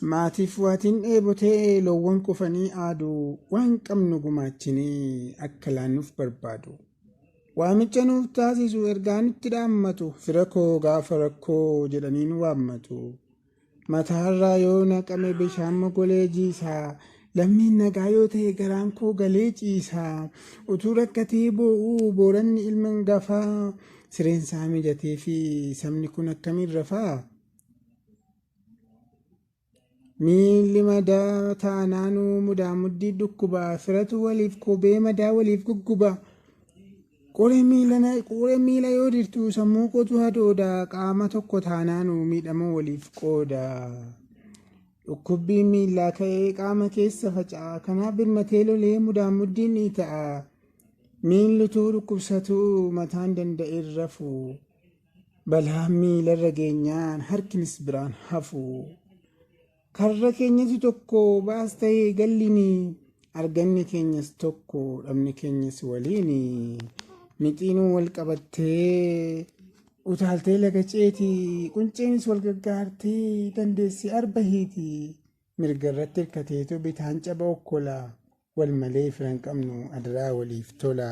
Maatiif waatiin dheebotee loowwan kufanii aadu waan qabnu gumaachinee akka laannuuf barbaadu. Waamicha nuuf taasisu ergaa nutti dhaammatu fira koo gaafa rakkoo jedhanii nu waammatu. Mataarraa yoo naqame bishaan mogolee jiisaa lammiin nagaa yoo ta'e garaan koo galee ciisaa utuu rakkatee boo'uu booranni ilma gafaa sireensaa mijatee fi sabni kun akkamiin rafaa? Miilli madaa taanaanuu mudaa muddii dhukkuba firatu waliif kophee madaa waliif gugguba. Qoree miila yoo dirtu sammuu kootu hadooda qaama tokko taanaanuu miidhama waliif qooda. Dhukkubbiin miillaa ka'ee qaama keessa faca'a kanaaf birmatee lolee mudaa muddiin ni ta'a. Miilli utuu dhukkubsatuu mataan danda'ee rafu. Balaan miilarra geenyaan harkinis biraan hafu. Karra keenyatu tokko baas ta'ee gallini arganni keenyas tokko dhabni keenyas waliini. Mixiinuu wal qabattee utaaltee laga ceeti qunceenis wal gargaartee dandeessee arba hiiti. Mirga irratti hirkateetu bitaan caba okkola wal malee fira hin qabnu adaraa waliif tola.